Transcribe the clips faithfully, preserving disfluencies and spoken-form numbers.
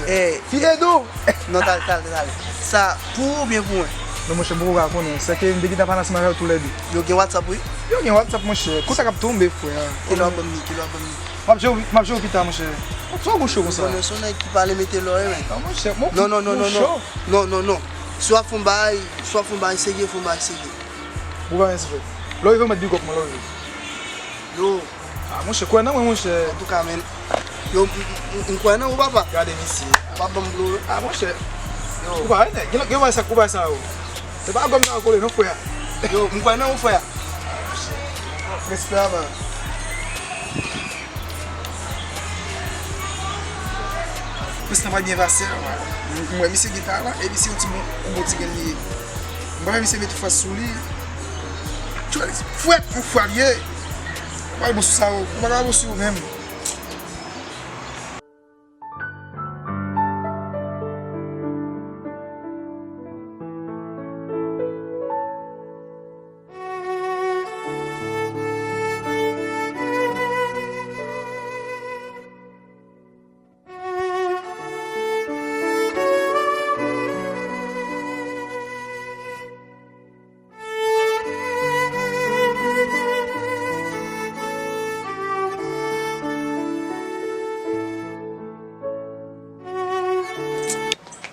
Eh, fi Edo! Non, talè, talè, talè. Sa pou ou oubyen pou mwen? Non, monchè, m poko ka konnen. Sèke m te gentan ap anase m avè yo toulède. Yo gen WhatsApp, wi? Yo gen WhatsApp, monchè. Kontak ap tonbe, frè. Kilè w ap ban m li, kilè w ap ban m li? M ap jere w, m ap jere w pita, monchè. Ou twò gou cho konsa. Ou konnen se yon nèg ki pale mete lò, wi, men. Non, monchè, mwen gou cho. Non, non, non, non, non. Non, non, non. Si w ap fè yon bagay, si w ap fè yon bagay serye, fè yon bagay serye. Ou pa mèsi, frè. Lè w rive, ou mèt big up mwen, lè w rive. Yo. Ah, monchè, kwè nan mwen, monchè. Antouka, men. Yo, m, m, m, m kwè nan ou, papa. Gade misye. Ou pa ban m dlo, yo. Ah, monchè. Yo. Ou pa wè, nèg, gen, gen wè sa, ou pa wè sa, yo. Se pa gòm nan kole, non, frè. Yo, m kwè nan ou, frè. Respè, papa. Prezidan pa byen pase a, m, m wè misye gen talan, e misye yon ti bon, yon bon ti grenn li ye. M pa wè misye mete fòs sou li. Frèt, yon fwa l ye. Ou pa bon sou sa, ou pa ka bon sou ou menm.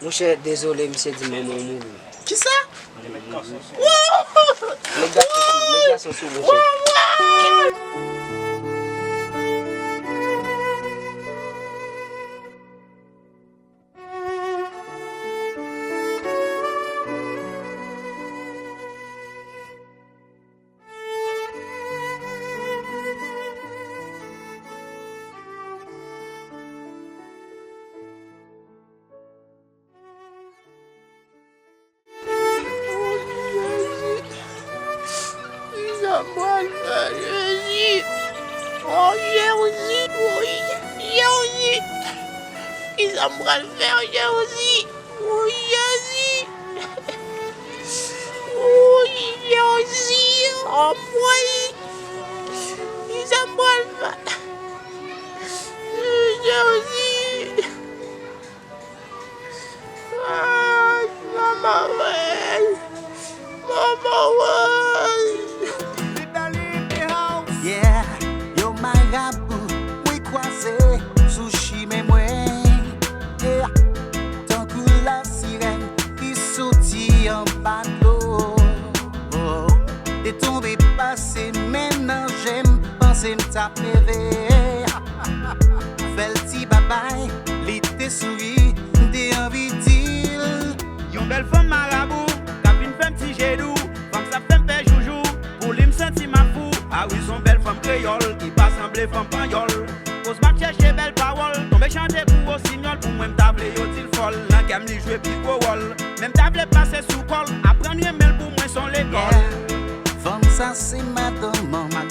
Monchè, dezole, misye di manman w mouri. Kisa? Nèg gason sou, nèg gason sou, monchè. Kisa m pral fè, Jezi? O Jezi, o Jezi. Kisa m pral fè, Jezi? O Jezi. O Jezi, anmwey. Kisa m pral fè? Jezi. Ay, manman mwen. Manman mwen. Yeah, yo marabou, mwen kwaze sou chimen mwen. Yeah, tankou lasirèn ki soti anba dlo. Oh, te tonbe pase men nan je m, panse m t ap leve. Fè l ti babay, li te souri, m te anvi di l. Yon bèl fanm marabou, k ap vin fè m ti je dou. Fanm sa fè m fè joujou, pou li m santi m ap fou. A wi, s on bèl fanm kreyòl, ki pa sanble fanm panyòl. Koz m ap chèche bèl pawòl, tonbe chante pou wosinyòl. Pou mwen m ta vle yo di l fòl, nan kè m li jwe pi gwo wòl. Men m ta vle pase sou kò l, aprann renmen l pou mwen s on lekòl. Yeah. Fanm sa se madanm an.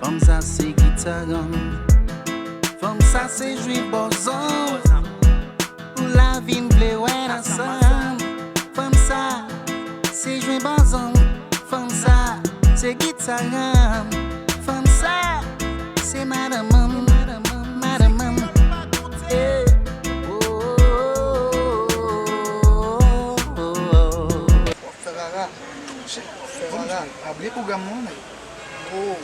Fanm sa se gita an. Fanm sa se jwi bòzò. Pou lavi n vle wè n ansanm. Fanm sa se jwi bòzò. Fanm sa se gita an. Fanm sa se madanm an. Madanm an. Yeah. Oh, oh, oh, oh. Fè rara. Fè rara. Pa bliye pwogram nan, men. Oh,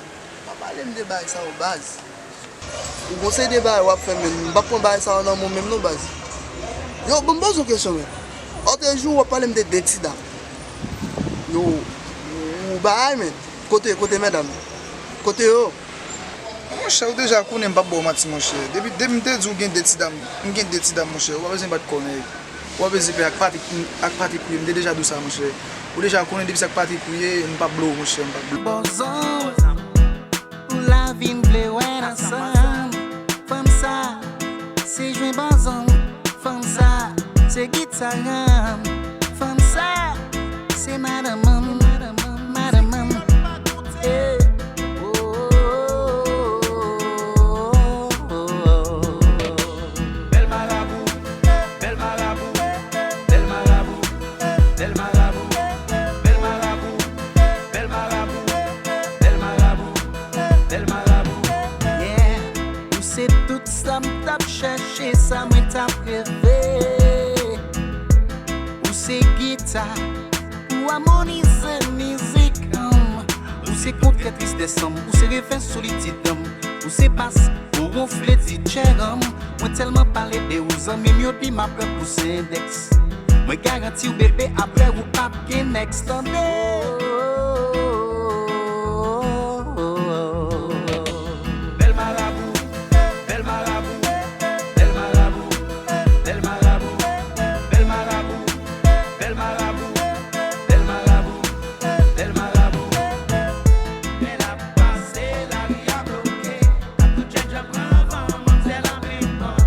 pa pale m de bagay sa yo, baz. Ou gon seri de bagay w ap fè, men m p ap pran bagay sa yo nan men w menm non, baz. Yo, ban m poze w kesyon, men. Òtejou, w ap pale m de de ti dam. Yo, ou bagay, men. Kote, kote medam yo? Kote yo? Monchè, ou deja konnen m p ap ba w manti, monchè. Depi, depi m te di w gen de ti dam, m gen de ti dam, monchè, ou pa bezwen bat kò, nèg. Ou pa bezwen pè ak Patrick, ak Patrick Pouye, m te deja di w sa, monchè. Ou deja konnen depi se ak Patrick Pouye, m p ap blow, monchè, m p ap blow. Bòzò, pou lavi n vle wè n ansanm. Fanm sa, se jwen bòzò m. Fanm sa, se gita m. Fanm sa, se madanm m, madanm m. Yeah. Oh, oh, oh, oh, oh. Bèl marabou, bèl marabou, bèl marabou, bèl marabou, bèl marabou, bèl marabou, bèl marabou, bèl marabou. Yeah, ou se tout sa m t ap chèche, sa mwen t ap reve. Ou se gita pou amonize mizik an m. Ou se kontrè tristès an m. Ou se refren solitid an m. Ou se bas pou wonfle ti tchè an m. Mwen tèlman pale de ou, zanmi m yo di m ap pran pouse endèks. Mwen garanti w, bebe, apre ou p ap gen nèks, tande. Bèl marabou, bèl marabou, bèl marabou, bèl marabou, bèl marabou, bèl marabou, bèl marabou, bèl marabou. Men l ap pase, lari a bloke. K ap tout jènjan pran van, manmzèl an plen ban.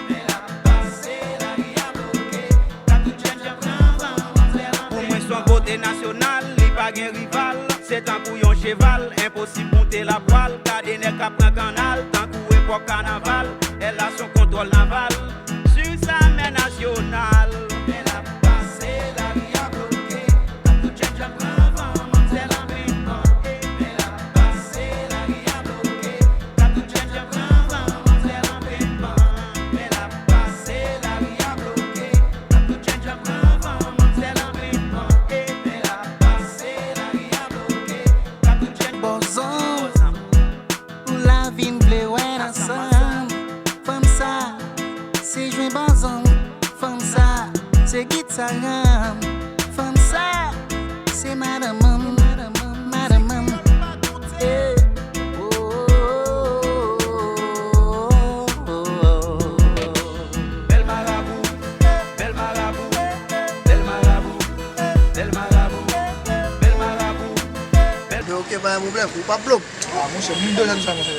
Men l ap pase, lari a bloke. K ap tout jènjan pran van, manmzèl an plen ban. Pou mwen, s on bote nasyonal, li pa gen rival. Se tankou yon cheval, enposib moute lapwal. Gade nèg k ap pran kannal, tankou epòk kanaval. Èl la s on kontwòl naval, sur sa mè nasyonal. Men l ap pase, lari a bloke. K ap tout jènjan pran van, manmzèl an plen ban. Men l ap pase, lari a bloke. K ap tout jènjan pran van, manmzèl an plen ban. Men l ap pase, lari a bloke. K ap tout jènjan pran van, manmzèl an plen ban. Men l ap pase, lari a bloke. K ap tout jèn bòzò. Pou lavi n vle wè n ansanm. Fanm sa, se jwen bòzò m. Fanm sa, se gita m. Fanm sa, se madanm m, madanm m. Yeah. Oh, oh, oh, oh, oh. Bèl marabou, bèl marabou, bèl marabou, bèl marabou, bèl marabou, bèl. Men oke, pa gen pwoblèm, ou pa blow m. Ah, monchè, moun deja di sa, monchè.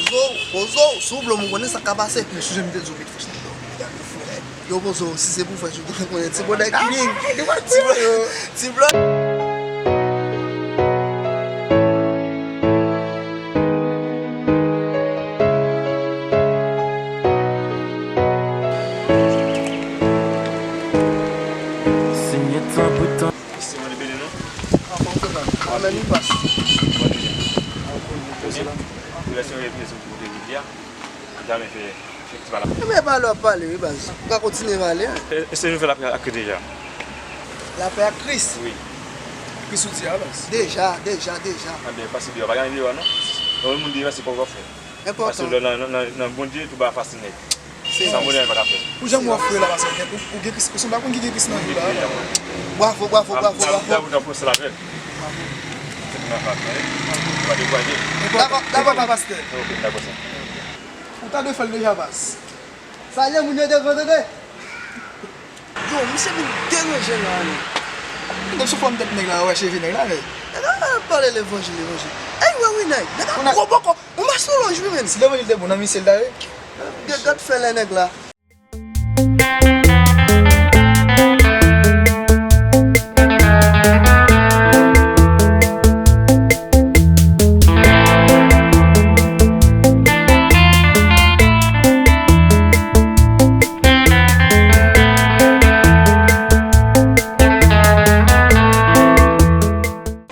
Pozo, pozo, si w blow m, ou konnen sa k ka pase. Men si w janm te di w met fòs nan do, gade frè. Yo, pozo, si se pou fòs, ou te konnen ti bonè kiling. Ti blo-, ti blo-. Senyè, tanpri, tanpri. Mesye, mwen te beni nou. Anfòm, frè pa m. Amèn, li pas. Mwen te beni. Ou byen? Ou lè se yon epi sou kote Bib la. Jamè fè, fè ti pale. Ebyen, pale w ap pale, wi, baz. Ou ka kontinye pale, en. E, e se nouvèl lapè ak Kris deja? Lapè ak Kris? Wi. Kris ou di a, baz? Deja, deja, deja. Ebyen, pase deyò, pa gen anyen deyò, non? Yon moun deyò, se pa w ap fè. Enpòtan. Pase nan, nan, nan, nan Bondye, tou bagay fasil nèt. San Bondye, anyen pa ka fèt. Ou janm wè frè la, paske ou, ou gen Kris, ou sanble ak moun ki gen Kris nan vi w la. Bravo, bravo, bravo, bravo. Bravo, bravo, bravo. Bravo. Se pou nan fas, wi. Pa dekouraje. Dakò, dakò, pa pastè. Ok, dakò sa. Ou ta dwe fè l deja, baz. Salye moun yo devan, tande. Yo, misye vin deranje la, non. Nèg sou fòm tèt nèg la, wè cheve nèg la, nèg. Nèg la pale levanjil, levanjil. Ey, wè wi, nèg. Nèg la gwo bòkò. Ou mastolòj wi, menn. Si levanjil te bon, nan misye l ta ye. Gad fè lè nèg la.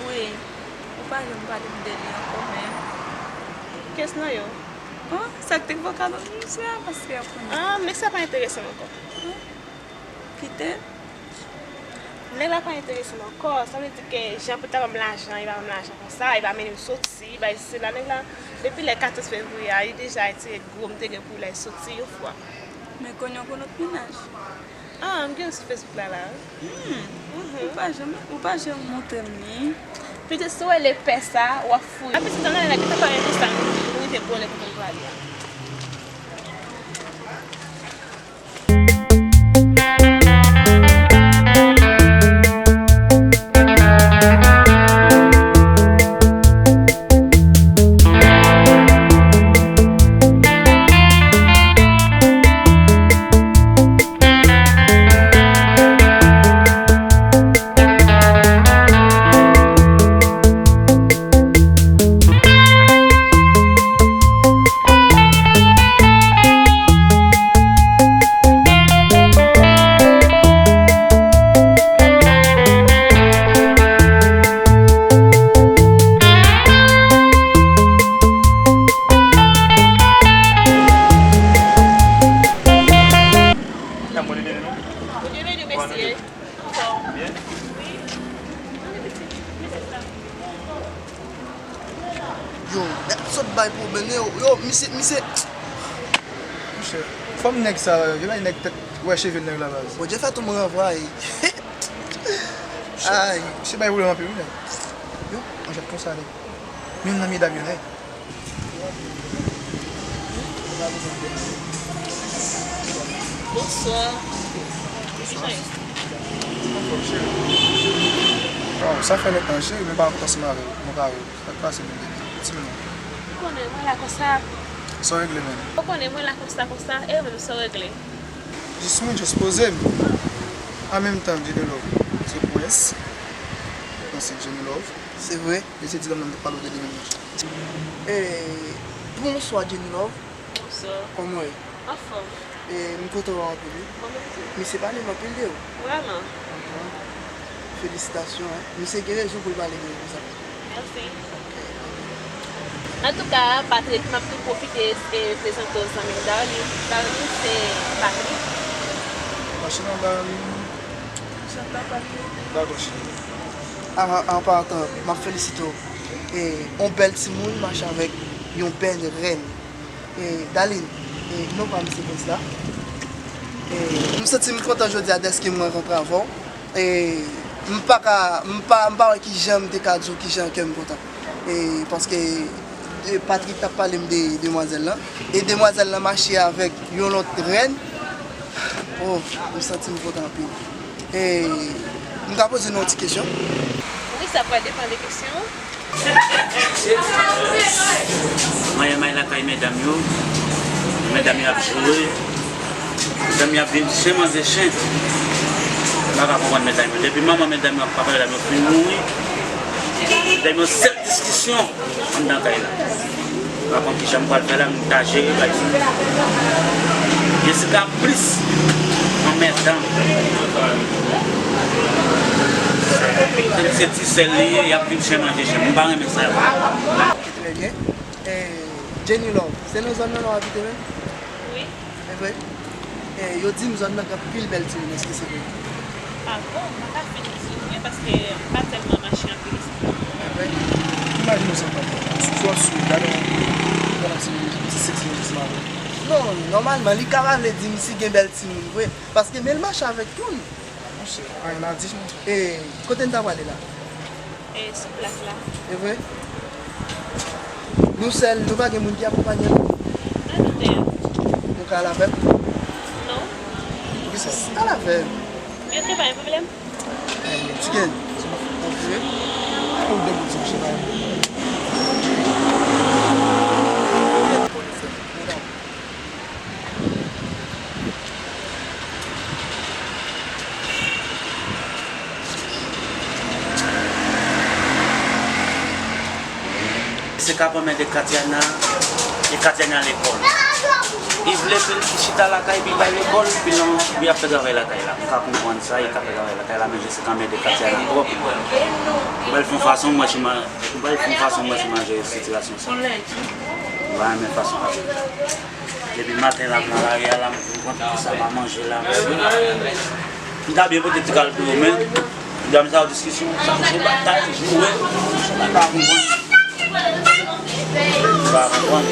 Wi, ou pa janm pale m de li ankò, men. Kiyès nan yo? Bon, sa k te vokal misye a, paske y ap konnen. Ah, nèg sa pa enterese m ankò. Kite. Nèg la pa enterese m ankò. Sa vle di ke jan pou l ta ban m lajan, li pa ban m lajan konsa, li pa mennen m soti, bagay sila. Nèg la, Depi lè katòz fevriye a, li deja etire gwo m te gen pou l al soti yon fwa. Men kounye a w gon lòt mennaj. Ah, m gen l sou Facebook la, la. Hmm. Mhm. Ou pa janm, ou pa janm montre m li. Pitit, si w wè lepè sa, w ap fou. Apre, si w tande nèg la gentan pare konsa, nou rive pran lè pou nou prale a. Bondye beni w, mesye. Anfòm. Byen. Yo, nèg sot bay pwoblèm, yo, yo, misye, misye. Monchè, fòm nèg sa, yo bay nèg tèt, wè cheve nèg la baz. Bondye fè tou m ranvwaye. Ay. Misye bay pwoblèm anpil, wi, nèg. Yo, mwen jwenn konsa, nèg. Youn nan medam yo, nèg. Bonswa. Kijan yo? Anfòm, cheri. Waw, sa fè lontan, cheri, mwen pa ansanm avè w, mwen pa wè w. Sa k pase menm, baby? Di m non. Ou konnen mwen la konsa. Sa w regle menm? Ou konnen mwen la konsa, konsa, e ou menm sa w regle? Jis mwen, jis poze m. An menm tan, Jenny Love, se pwens. Mwen se Jenny Love. Se vre? E se ti dam nan m te pale w de li menm nan. E, bonswa, Jenny Love. Bonswa. Kòman w ye? Anfòm. E, m kontan wè w anpil, wi. Mwen menm tou. Misye pale m anpil de ou. Vrèman. Felisitasyon, hein. Misye gen rezon pou l pale de ou konsa. Mèsi. Antouka, Patrick, m ap tou pwofite e prezante w zanmi m Darline. Darline, se Patrick. Mache non, Darline. Dakò, cheri. An, an patan, m ap felisite w. E, on bèl timoun mache avèk yon bèl rèn. E, Darline, e, non pa m se Prince la. E, m santi m kontan jodi a dèske m rankontre avè w. E, m pa ka, m pa, m pa wè kijan m te ka di w kijan kè m kontan. E, paske, e, Patrick t ap pale m de demwazèl lan. E demwazèl lan mache avèk yon lòt rèn. Oh, m santi m kontan anpil. E, m ka poze nou yon ti kesyon? Wi, sa pral depann de kesyon an. Mwen renmen lakay medam yo. Medam yo ap joure. Medam yo ap vin chen manje chen. Mwen pa ka konprann medam yo. Depi manman medam yo ak papa medam yo fin mouri, medam yo sèl diskisyon anndan kay la. M pa konn kijan m pral fè la, m ta jere kay sa. Jessica plis anmèdan. Se ti sèl li ye, y ap vin chen manje chen. M pa renmen sa yo. Trè byen. E, Jenny Love, se nan zòn nan w abite menm? Wi. E vre? E, yo di m zòn nan gen anpil bèl timoun, èske se vre? A bon, m pa ka fin di w wi, paske m pa tèlman mache anpil isit la. E vre? Imajine w sa, papa. Sou, sou, sou, gade yon, gade yon ti, ti seksi, yon ti mare. Non, nòmalman, li ka pa vle di m si gen bèl timoun vre, paske men l mache avèk youn. Monchè, anyen a di, monchè. E, kote n ta prale la? E, sou plas la. E vre? Nou sèl, nou pa gen moun ki akonpanye nou? Nan doutè. Nou ka al avè m? Non. Poukisa? Al avè m. Men ok, pa gen pwoblèm. E, ti gen. Ok. Ou de bout se mouche pa. Se ka pèmèt de Katiana, e Katiana lekòl. Li vle pou l chita lakay, pi l bay lekòl, pi l an, pi l ap fè travay lakay la. M ka konprann sa, li ka fè travay lakay la, men Jessica mèt de Katiana twòp. M pral fè yon fason, mwen, si mwen, m pral fè yon fason, mwen, si mwen jere sitiyasyon sa. M pa renmen fason l ap jere la. Depi maten la, m nan lari a la, m vin konn kisa m a manje la. M ta byen pote ti kal pou yo, men, medam sa yo diskisyon, sa touche batat, joure, m pa konprann. Ou pa konprann?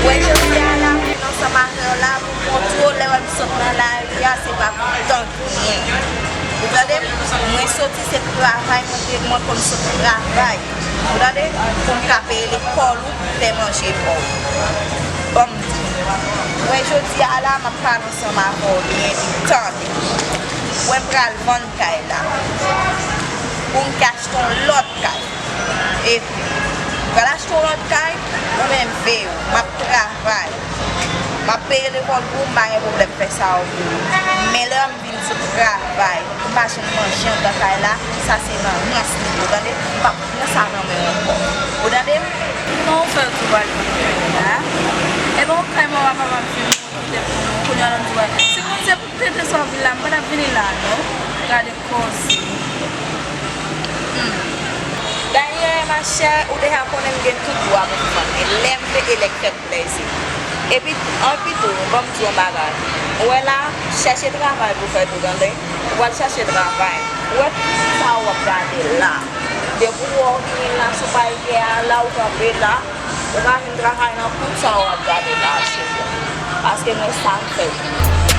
Wè, jodi a la, mwen ansanm avè w la pou montre w lè w sot nan lari a, se pa pou tank mwen. Ou tande? Mwen soti se travay, mwen te, mwen konn sot travay. Ou tande? Pou m ka peye lekòl ou, fè manje pou ou. Ban m di w. Wè, jodi a la, m ap pale ansanm avè w byen, epi tande. Wè, m pral vann kay la. Pou m ka achte yon lòt kay. Epi, m pral achte yon lòt kay, ou menm veye w, m ap travay. M ap peye lekòl pou ou, m pa gen pwoblèm fè sa yo pou ou. Men lè m vin sot travay, m pa janm manje anndan kay la, sa se nan rans li ye, ou tande? M p ap pran sa nan men w ankò. Ou tande m? Kòman w fè w tou pral vann kay la? Epi yon kay manman papa m fin mouri kite pou nou, kounye a w ap di w, si m konn se pou tete sòvil la, m pa t ap vini la non. Gade koze. Hmm. Dayè, machè, ou deja konnen m gen tout dwa pou m vann. E lè m vle, e lè k fè m plezi. Epi, anpi tou, ban m di w yon bagay. Ou wè la, chèche travay pou fè tou, tande? Ou pral chèche travay. Ou wè tout sa w ap gade la. Depi w wè w vini la sou pay tè a, la ou kanpe la, ou pa vin travay nan tout sa w ap gade la, cheri. Paske mwen sa m fè.